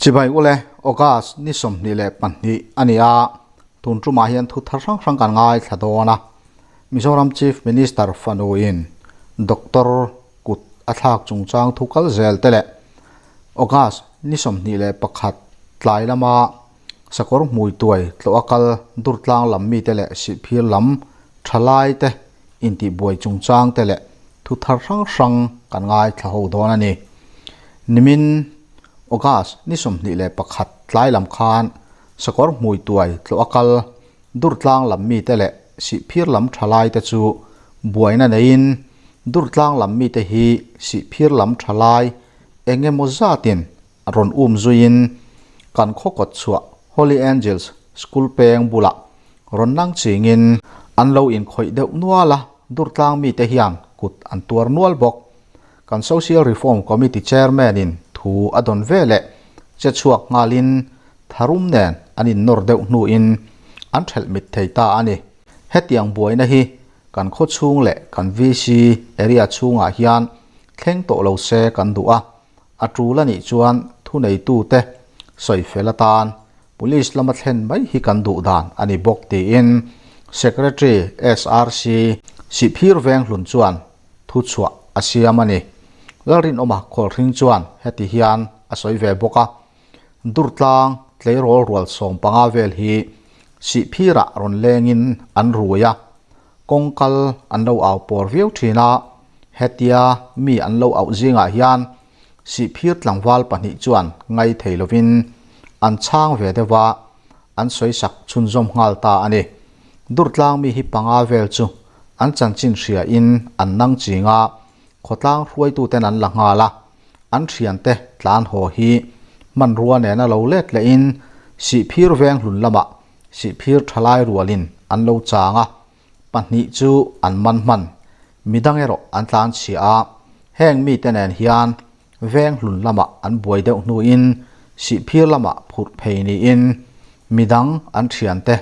Chibai ule, August ni 22 a ni a, tun tumah hian thu thar hrang hrang kan ngaithla dawn a. Mizoram Chief Minister fanuin Doctor kut a thlak chungchang thu kal zel te leh August ni 21 tlai lama sakawr hmui tuai tlawh a kal Durtlang lam mite leh Sihphir lam thalai te intihbuai chungchang te leh thu thar hrang hrang kan ngaithla ho dawn a ni. Nimin August ni 21 tlai lam khan sakawr hmui tuai tlawh a kal Durtlang lam mite leh Sihphir lam thalai te chu buaina neiin Durtlang lam mite hi Sihphir lam thalai eng emaw zatin rawn um zuiin kan khaw kawt chhuah Holy Angels School peng bulah rawn nang chingin an lo inkhawih deuh nual a, Durtlang mite hian kut an tuar nual bawk. Kan Social Reform Committee Chairman-in thu a dawn ve leh che chhuak nghalin tharum nen an innawr deuh hnuin an thelh mit thei ta a ni. Hetiang buaina hi kan khaw chhung leh kan VC area chhungah hian thleng tawh lo se kan duh a, a tul a nih chuan thuneitute sawi fel atan Police lama thlen mai hi kan duh dan a ni bawk tiin Secretary SRC Sihphir Venghlun chuan thu chhuah a siam a ni. Lalrinawma Khawlhring chuan heti hian a sawi ve bawk a, Durtlang tleirawl rual 15 vel hi Sihphirah rawn lengin an rui a, kawngkal an lo au pawr viau thin a, hetia mi an lo auh zingah hian Sihphir tlangval pahnih chuan ngai thei lovin an chhang ve deuh a, an sawisak chhunzawm nghal ta a ni. Durtlang mi hi panga vel chu an chanchin hria in an nang ching a, khawtlang hruaituten an la nghal a, an thiante tlan haw hi hmanrua nena lo let leh in Sihphir veng hlun lamah Sihphir thalai rualin an lo chang a, pahnih chu an man hman, midang erawh an tlan chhia a, heng mite nen hian veng hlun lamah an buai deuh hnuin Sihphir lamah phurh phei niin midang an thiante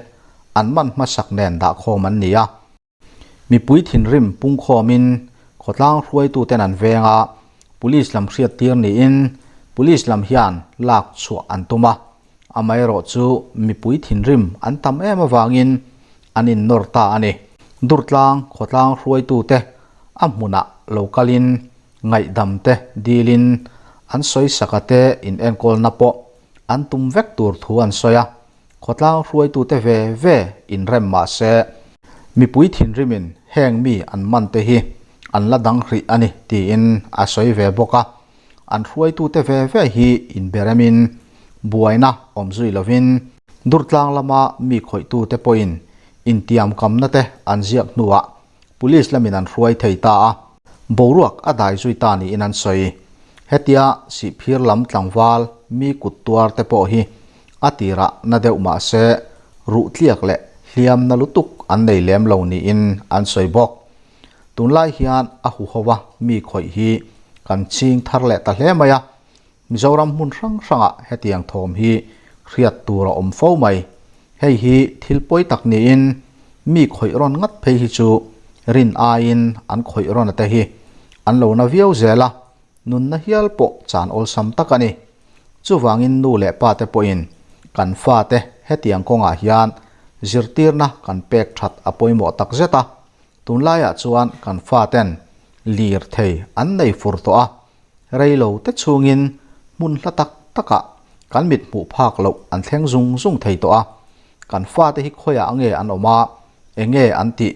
an man hmasak nen dahkhawm an ni a. Mipui thinrim pungkhawmin khawtlang hruaituten an veng a, Police lam hriattir niin Police lam hian lak chhuah an tum a, amaherawh chu mipui thinrim an tam em avangin an innawr ta a ni. Durtlang khawtlang hruaitute a hmunah lo kalin ngaihdam te dilin an sawisaka te inenkawlna pawh an tum vek tur thu an sawi a. Khawtlang hruaitute ve ve inrem mah se, mipui thinrimin heng mi an man te hi an la dang hrih a ni tiin a sawi ve bawk a. An hruaitute ve ve hi inberemin buaina awm zui lovin Durtlang lama mi khawihtute pawhin intiamkamna te an ziak hnuah Police lamin an hruai thei ta a, boruak a dai zui ta niin an sawi. Hetia Sihphir lam tlangval mi kut tuar te pawh hi a tirah na deuh mah se ruh tliak leh hliam na lutuk an nei lem lo niin an sawi bawk. Tunlai hian a huho a mi khawih hi kan ching thar leh ta hle mai a, Mizoram hmun hrang hrangah hetiang thawm hi hriat tur a awm fo mai. Hei hi thil pawi tak niin mi khawih rawn ngat phei hi chu rin aiin an khawih rawn ate hi an lo na viau zel a, nunna hial pawh chan awlsam tak a ni. Chuvangin nu leh pa te pawhin kan fate hetiang kawngah hian zirtirna kan pek that a pawimawh tak zet a, tunlaiah chuan kan faten lir thei an nei fur tawh a, Rei lo te chhungin hmun hla tak takah kan mit hmuh phak loh an thleng zung zung thei tawh a, kan fate hi khawiah nge an awm a, eng nge an tih,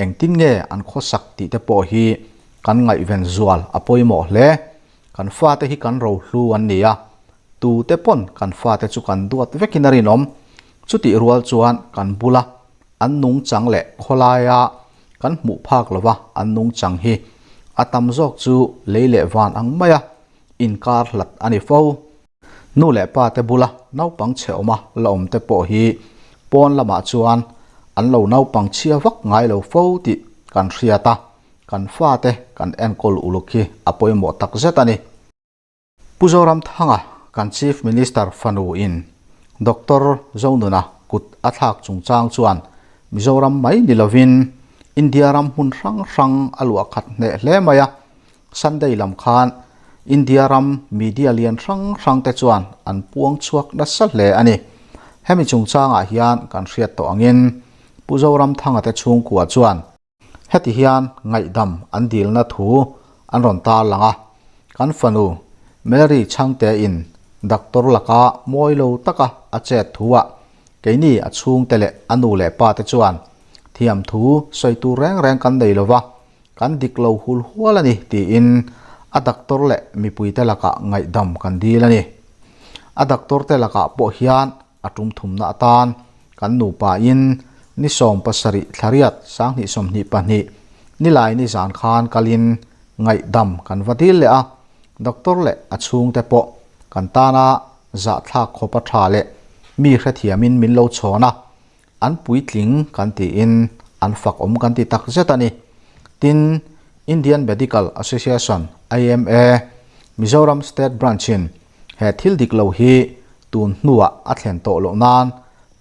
engtin nge an khawsak tih te pawh hi kan ngaihven zual a pawimawh hle. Kan fate hi kan rohlu an ni a, tute pawn kan fate chu kan duat vekin a rinawm. Chutih rual chuan kan bula an nungchang leh khawlaia kan hmuh phak lova an nungchang hi a tam zawk chu lei leh van ang maia inkar hlat a ni fo. Nu leh pa te bula naupang chhe awma la awm te pawh hi pawn lamah chuan an lo naupang chhia vak ngai lo fo tih kan hriat a, kan fate kan enkawl uluk hi a pawimawh takzet a ni. Pu Zoramthanga kan Chief Minister fanu in Doctor Zonuna kut a thlak chungchang chuan Mizoram mai ni lovin India ram hmun hrang hrang a luah khat hneh hle mai a. Sunday lam khan India ram media lian hrang hrang te chuan an puang chhuak nasa hle a ni. Hemi chungchangah hian kan hriat tawh angin Pu Zoramthanga te chhungkua chuan heti hian ngaihdam an dilna thu an rawn tarlang a, Kan fanu Mary Chhangte in doctor laka mawi lo taka a chet thuah keini a chhungte leh a nu leh pa te chuan thiam thu sawi tur reng reng kan nei lova, kan dik lo hul hual a ni tiin a doctor leh mipuite lakah ngaihdam kan dil a ni. A doctor te lakah pawh hian a tum thumna atan kan nupa in ni 70 thlariat 2022 nilai ni zan khan kalin ngaihdam kan va dil leh a, doctor leh a chhungte pawh kan tana zahthlak khawpa tha leh mi hrethiamin min lo chhawn a, an puitling kan tiin an fak awm kan ti tak zet a ni. Tin, Indian Medical Association, IMA, Mizoram State Branch-in he thil dik lo hi tun hnuah a thlen tawh loh nan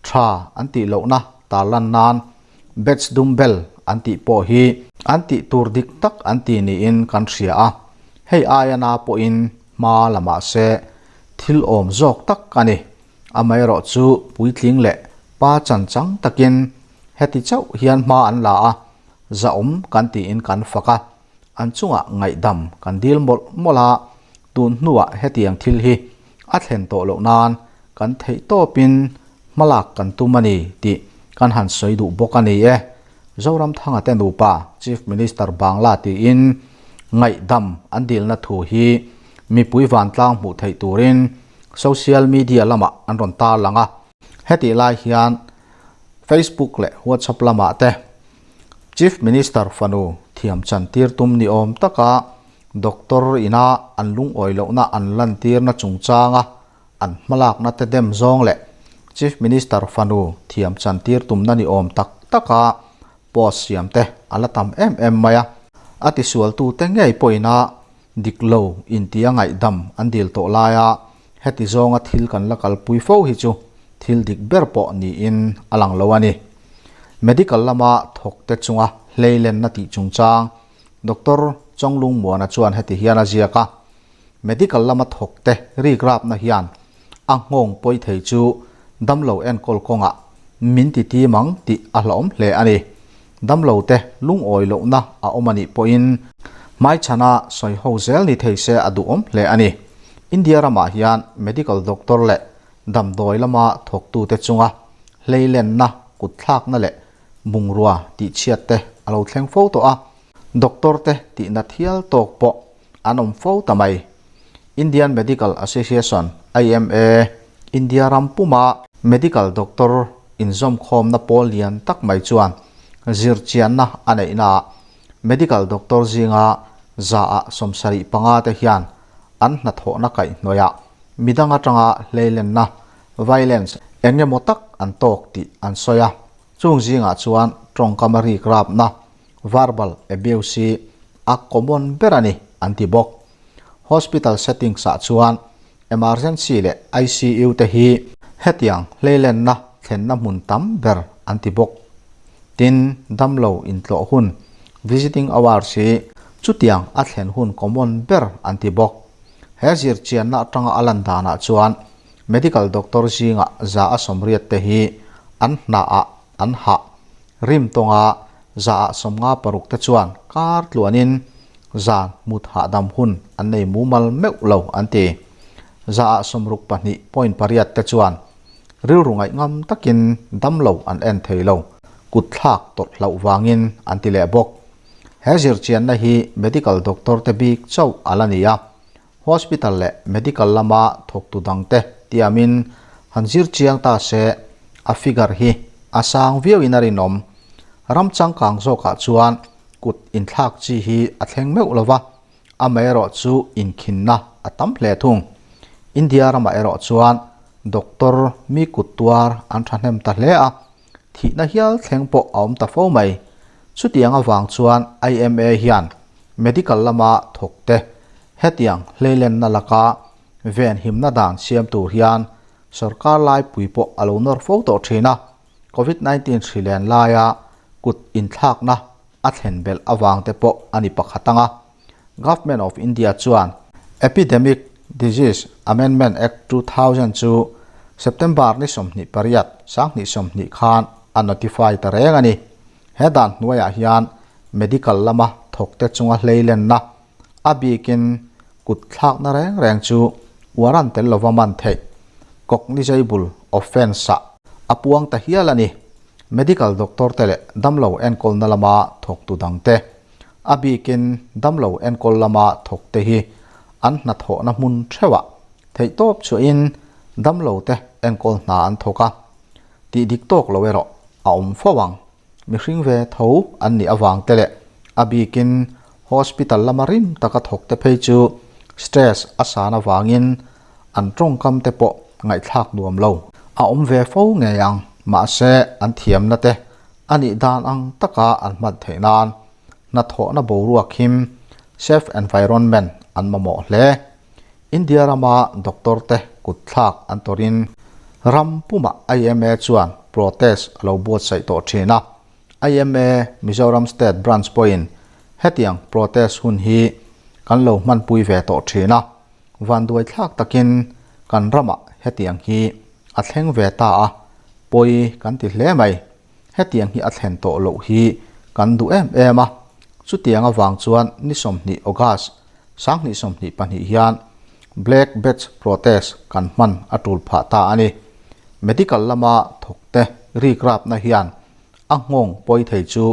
tha an tih lohna tarlan nan batch dum bel an tih pawh hi an tih tur dik tak an ti niin kan hria a, hei aia na pawhin hma la mah se thil awm zawk tak a ni. Amaherawh chu puitling leh pa chan chang takin heti chauh hian hma an la a, zahawm kan tiin kan fak a, an chungah ngaihdam kan dil mawlh mawlh a, tun hnuah hetiang thil hi a thlen tawh loh nan kan theih tawpin hmalak kan tum a ni tih kan han sawi duh bawk a ni e. Zoramthanga te nupa Chief Minister Bangla tiin ngaihdam an dilna thu hi mipui vantlang hmuh theih turin social media lamah an rawn tarlang a. Hetih lai hian Facebook leh WhatsApp lamah te Chief Minister fanu thiam chan tir tum ni awm taka doctor ina an lungawi lohna an lantirna chungchanga an hmalakna te dem zawng leh Chief Minister fanu thiam chan tir tumna ni awm tak taka post siam te a la tam em em mai a. A tisualtute ngei pawhina dik lo intia ngaihdam an dil tawh laia heti zawnga thil kan la kalpui fo hi chu thil dik ber pawh niin a lang lo a ni. Medical lama thawkte chunga hleilenna tih chungchang Doctor Chawnglungmuana chuan heti hian a ziak a, Medical lama thawkte rikrapna hian a nghawng pawi thei chu damlo enkawl kawngah min ti tim ang tih a hlauhawm hle a ni. Damlo te lungawi lohna a awm a nih pawhin hmaichhana sawi ho zel ni thei se a duhawm hle a ni. India ramah hian medical doctor leh damdawi lama thawktute chunga hleilenna, kutthlakna leh bungrua tihchhiat te a lo thleng fo tawh a, doctor te tihna thial tawk pawh an awm fo ta mai. Indian Medical Association, IMA, India ram puma medical doctor inzawmkhawmna pawl lian tak mai chuan zirchianna a neihnaah medical doctor zinga zaah 75 te hian an hnathawhna kaihhnawihah midang atanga hleilenna, violence, eng emaw tak an tawk tih an sawi a. Chung zingah chuan tawngkam a rik rapna, verbal abuse, hi a common ber a ni an ti bawk. Hospital settings ah chuan emergency leh ICU te hi hetiang hleilenna thlenna hmun tam ber an ti bawk. Tin, damlo intlawh hun, visiting hours, hi chutiang a thlen hun common ber an ti bawk. He zirchianna atanga a lan danah chuan medical doctor zingah 180 te hi an hnaah an hah rim tawnga 56% te chuan kar tluanin zan mut hahdam hun an nei mumal meuh lo an ti. 62.8% te chuan rilru ngaihngam takin damlo an en thei lo, kutthlak tawlh hlauh vangin an ti leh bawk. He zirchianna hi medical doctor te bik chauh a la ni a, hospital leh medical lama thawktu dangte tiamin han zir chiang ta se a figure hi a sang viauin a rinawm. Ram changkang zawkah chuan kut inthlak chi hi a thleng meuh lo va, amaherawh chu inkhinna a tam hle thung. India ramah erawh chuan doctor mi kut tuar an thahnem ta hle a, thihna hial thleng pawh a awm ta fo mai. Chutiang avang chuan IMA hian medical lama thawkte hetiang hleilenna laka venhimna dan siam tur hian sorkar laipui pawh a lo nawr fo tawh thin a, Covid 19 hri len laia kut inthlakna a thlen belh avang te pawh a ni pakhat ang a. Government of India chuan Epidemic Disease Amendment Act 2000 chu September ni 28, 2020 khan a notify ta reng a ni. He dan hnuaiah hian medical lama thawkte chunga hleilenna a bikin kut thlakna reng reng chu warrant tel lova man theih, cognizable offence-ah a puang ta hial a ni. Medical doctor te leh damlo enkawlna lama thawktu dangte, a bikin damlo enkawl lama thawkte hi an hnathawhna hmun theuhah theihtawp chhuahin damlo te enkawl hna an thawk a, tih dik tawk lo erawh a awm fo ang. Mihring ve tho an nih avang te leh a bikin hospital lama rim taka thawk te phei chu stress a san avangin an tawngkam te pawh ngaihthlak nuam lo a awm ve fo ngei ang. Mahse an thiamna te a nih dan ang taka an hman theih nan hnathawhna boruak him, safe environment, an mamawh hle. India rama doctor te kut thlak an tawrin ram pumah IMA chuan protest a lo buatsaih tawh thin a. IMA Mizoram State Branch pawhin hetiang protest hun hi kan lo hmanpui ve tawh thin a. Vanduai thlak takin kan ramah hetiang hi a thleng ve ta a, pawi kan ti hle mai. Hetiang hi a thlen tawh loh hi kan duh em em a. Chutiang avang chuan ni 20 August 2022 hian Black Badge Protest kan hman a tul phah ta a ni. Medical lama thawkte rikrapna hian a nghawng pawi thei chu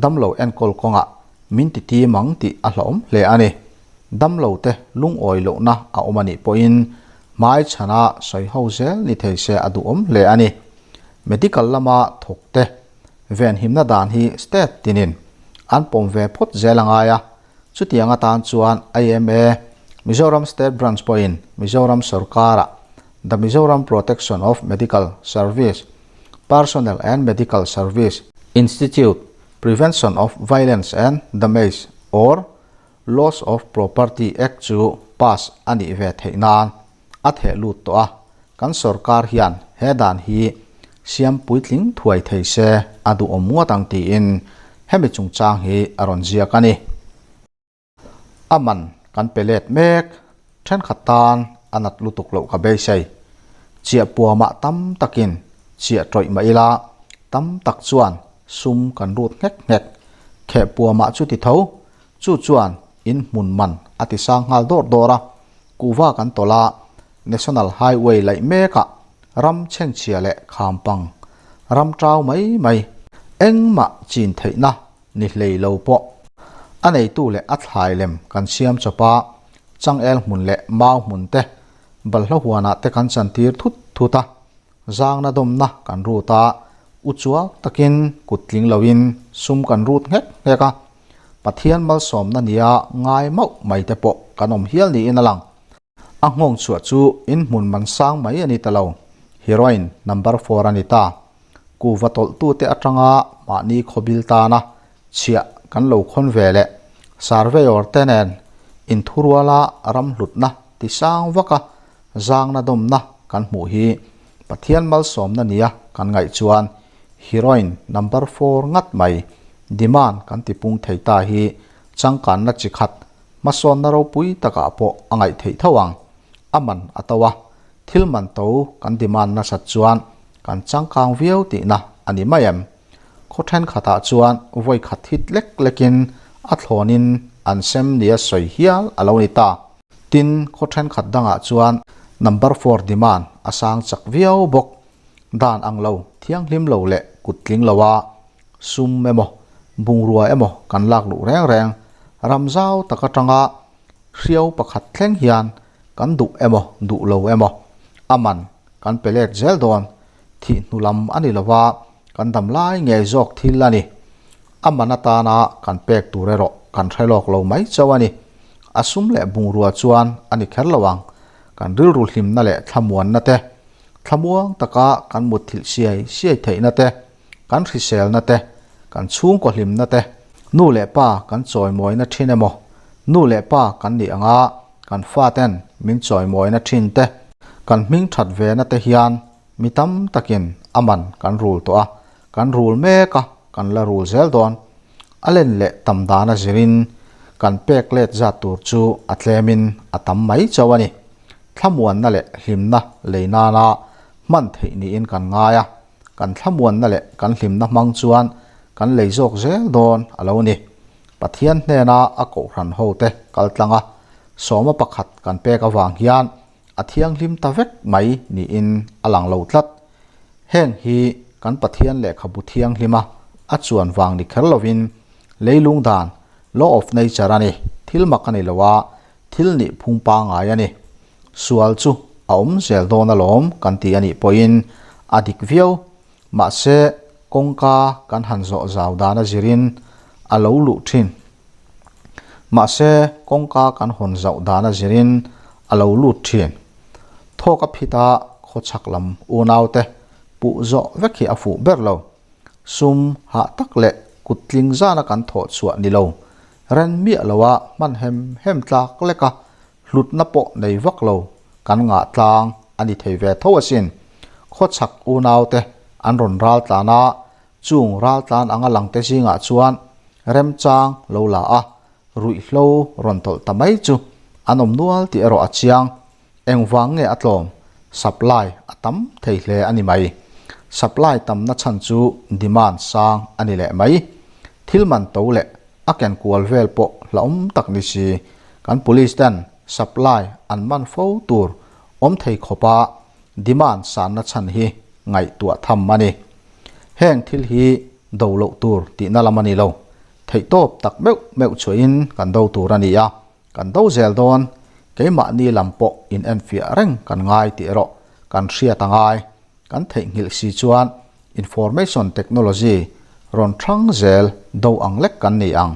damlo enkawl kawngah min ti ti mang tih a hlauhawm hle a ni. Damlo te lungawi lohna a awm a nih pawhin hmai chhana sawi ho zel ni thei se a duhawm hle a ni. Medical lama thawkte venhimna dan hi state tinin an pawm ve phawt zel a ngai a. Chutiang atan chuan IMA, Mizoram State Branch pawhin Mizoram sorkara The Mizoram Protection of Medical Service Personnel and Medical Service Institute Prevention of Violence and Damage or Loss of Property Act chu pass a nih ve theih nan a theh lut tawh a, kan sorkar hian he dan hi siam puitling thuai thei se a duhawm ngawt ang tiin hemi chungchang hi a rawn ziak a ni. A man kan pe let mek, thenkhat tan a nat lutuk loh ka beisei. Chiah puamah tam takin chiah tawih mah ila tam tak chuan sum kan rut nghek nghek. Kheh puamah chu ti tho, chu chuan in hmun man a ti sang nghal dawr dawr a, Kuhva kan tawlh a, National Highway laih mekah ram chhengchhia leh khampang ram tau mai mai engmah chin theihna ni hlei lo pawh a neitu leh a thlai lem kan siam chawp a, changel hmun leh mau hmun te balhla huanah te kan chantir thut thut a, zangna dawmna kan rut a, u chuak takin kut tling loin sum kan rut nghek nghek a. Pathian malsawmna nia ngai mauh mai te pawh kan awm hial niin a lang. A nghawng chhuah chu in hmun man sang mai a ni ta lo, heroine number four a ni ta. Kuhva tawlhtute atanga mahni khawbil tana chhiah kan lo khawn ve leh surveyor te nen inthuruala ram hlutna ti sang vaka zangna dawmna kan hmuh hi Pathian malsawmna nia kan ngaih chuan heroine number four ngat mai demand kan ti pung thei ta hi changkanna chi khat hmasawnna ropui takah pawh a ngaih theih tho ang. A man a to a, thil man to kan demand nasat chuan kan changkang viau tihna a ni mai em? Khaw thenkhatah chuan vawi khat hit lek lekin a thlawnin an sem nia sawi hial a lo ni ta. Tin, khaw thenkhat dangah chuan number four demand a sang chak viau bawk. Dan ang lo, thianghlim lo leh kut tling lo a sum emaw, bungrua emaw kan lak luh reng reng. Ram zau tak atanga hriau pakhat thleng hian kan duh emaw, duh lo emaw a man kan pe let zel dawn. Thih hnu lam a ni lova, kan dam lai ngei zawk thil a ni. A man atana kan pek tur erawh kan hre lawk lo mai chauh a ni. A sum leh bungrua chuan a ni kher lo ang. Kan rilru hlimna leh thlamuanna te, thlamuang taka kan mutthilh siai siai theihna te, kan hriselna te, kan chhungkaw hlimna te, nu leh pa kan chawimawina thin emaw, nu leh pa kan nih anga kan faten min chawimawina thin te, kan hming that vena te hian mi tam takin a man kan rul tawh a, kan rul mek a, kan la rul zel dawn. A len leh tam dana zirin Kan pek let zat tur chu a tlemin a tam mai chauh a ni. Thlamuanna leh hlimna lei nana hman theih niin kan ngai a, kan thlamuanna leh kan hlimna hmang chuan kan lei zawk zel dawn a lo ni. Pathian hnena a kohhran hote kal tlang a, sawma pakhat kan pek avang hian a thianghlim ta vek mai niin a lang lo tlat. Heng hi kan Pathian lehkhabu thianghlima a chuan vang ni kher lovin leilung dan, law of nature, a ni. Thil mak a ni lo a, thil nih phung pangngai a ni. Sual chu a awm zel dawn alawm kan ti a nih pawhin a dik viau. Mahse, kawngka kan han zawh zau dan a zirin a lo luh thin. Mahse, kawngka kan hawn zauh dan a zirin a lo lut thin. Thawk a phit a khawchhak lam unaute puh zawh vek hi a fuh ber lo. Sum hah tak leh kut tling zana kan thawh chhuah ni lo. Ren miah loa hman hem hem tlak lek a, hlutna pawh nei vak lo kan ngah tlang a ni thei ve tho asin. Khawchhak unaute an rawn ral tlan a, chung ral tlan anga langte zingah chuan remchang lo la a, ruihhlo rawn tawlh ta mai chu an awm nual tih erawh a chiang. Engvang nge a tlawm? Supply a tam thei hle a ni mai. Supply tamna chhan chu demand sang a ni leh mai. Thil man to leh a ken kual vel pawh hlauhawm tak ni si. Kan police ten supply an man fo tur awm thei khawpa demand sanna chhan hi ngaihtuah tham a ni. Heng thil hi do loh tur tihna lam a ni lo. Theihtawp tak meuh meuh chhuahin kan do tur a ni a. Kan do zel dawn, keimahni lam pawh in enfiah reng kan ngai tih erawh kan hriat a ngai. Kan theihnghilh si chuan information technology rawn thang zel do ang lek kan ni ang.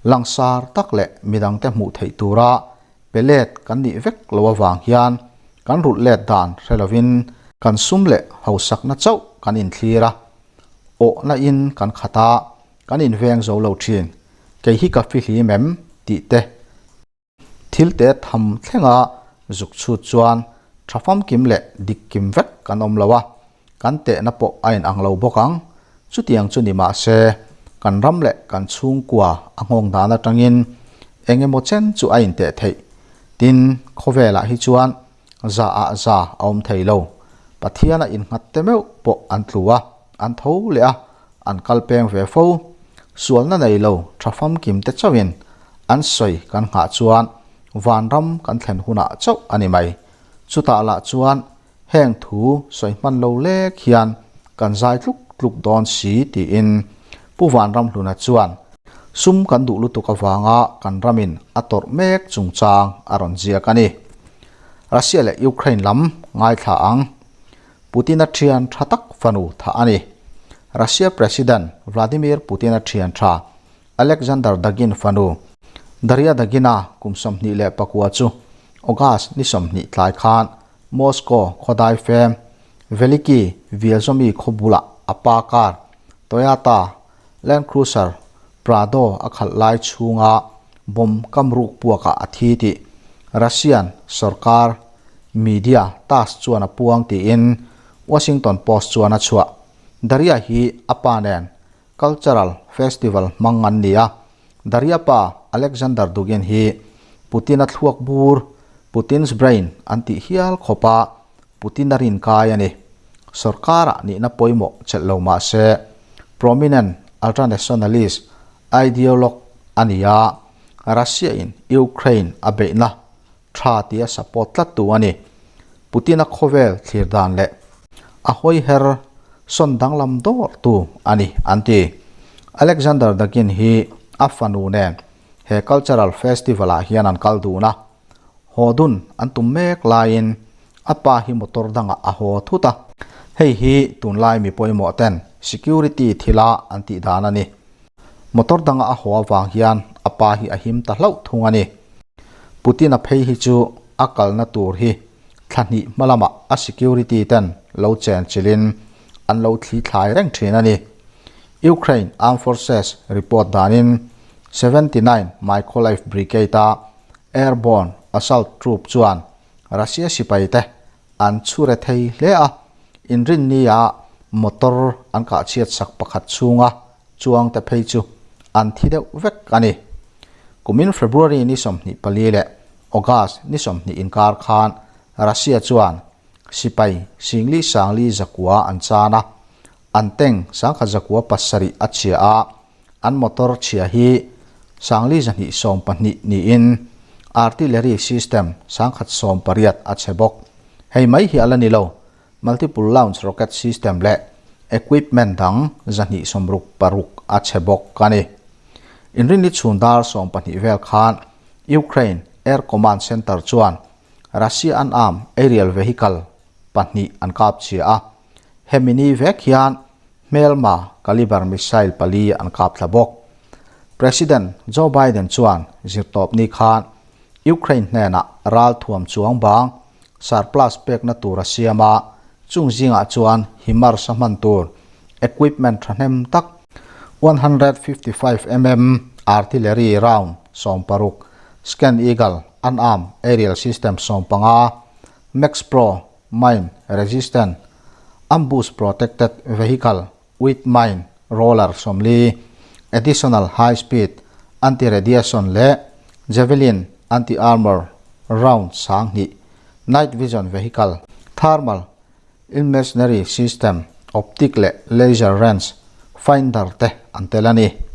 Langsar tak leh midangte hmuh theih tura pe let kan nih vek lo avang hian kan rulh let dan hre lovin kan sum leh hausakna chauh kan inthlir a, awhna in kan khat a, kan inveng zo lo thin. Kei hi ka fihlim em? tih te. Thil te tham thlenga zuk chhut chuan tha famkim leh dik kim vek kan awm lo a, kan tehna pawh a inang lo bawk ang. Chutiang chu ni mah se, kan ram leh kan chhungkua a nghawng dan atangin eng emaw chen chu a inteh theih. Tin, khawvelah hi chuan za ah za a awm thei lo. Pathiana innghat te meuh pawh an tlu a, an tho leh a, an kal peng ve fo. Sualna nei lo tha famkim te chauhin an sawi kan nghah chuan vanram kan thlen hunah chauh a ni mai. Chutah lah chuan heng thu sawi hman lo lek hian kan zai tluk tluk dawn si tiin Pu Vanramhluna chuan sum kan duh lutuk avanga kan ramin a tawrh mek chungchang a rawn ziak a ni. Russia leh Ukraine lam ngaithla ang. Putin-a thian tha tak fanu thah a ni. Russia President Vladimir Putin-a thian tha Alexander Dugin fanu Darya Dugina kum 29 chu August ni 20 tlai khan Moscow khawdai fem Veliki Vyazemy khaw bulah a pa car Toyota Land Cruiser Prado a khalh lai chhunga bomb kam ruk puakah a thi tih Russian sorkar Media tass chuan a puang tiin Washington Post chuan a chhuah. Daria hi a pa nen cultural festival hmang an ni a. Daria pa Alexander Dugin hi Putin-a thluak bur, Putin's brain, an tih hial khawpa Putin-a rin kai a ni. Sorkara nihna pawimawh chelh lo mah se prominent ultranationalist ideologue a ni a, Russia-in Ukraine a beihna tha tia support tlat tu a ni. Putin-a khawvel thlir dan leh a hawiher sawn danglam dawr tu a ni an ti. Alexander Dugin hi a fanu nen he cultural festival ah hian an kal dun a, haw dun an tum mek laiin a pa hi motor dangah a haw thut a. Hei hi tunlai mi pawimawh ten security thila an tih dan a ni. Motor danga a haw avang hian a pa hi a him ta hlauh thung a ni. Putin-a phei hi chu a kalna tur hi thla hnih hma lamah a security ten lo chen chilhin an lo thli thlai reng thin a ni. Ukraine Armed Forces report danin 79 Mykolaiv Brigade-a airborne assault troop chuan Russia sipaite an chhure thei hle a, inrinnia motor an kah chhiat sak pakhat chhunga chuangte phei chu an thi deuh vek a ni. Kumin February ni 24 leh August ni 20 inkar khan Russia chuan sipai singli sangli zakua an chan a, an tank 1907 a chhia a, an motor chhia hi 4212 niin artillery system 1018 a chhe bawk. Hei mai hi a la ni lo, multiple launch rocket system leh equipment dang 266 a chhe bawk a ni. Inrinni chhun dar 12 vel khan Ukraine Air Command Center chuan Russia unarmed aerial vehicle pahnih an kap chhia a, hemi ni vek hian hmelma caliber missile pali an kap thla bawk. President Joe Biden chuan zirtawpni khan Ukraine hnenah ral thuam chuang bang surplus pekna tur a siam a, chung zingah chuan HIMARS a hman tur equipment thahnem tak 155 mm artillery round 60, Scan Eagle unarmed aerial system 15, MaxxPro mine resistant ambush protected vehicle with mine roller 40, additional high speed anti-radiation leh Javelin anti-armour round 2000, night vision vehicle, thermal imagery system, optic leh laser range finder te an tel a ni.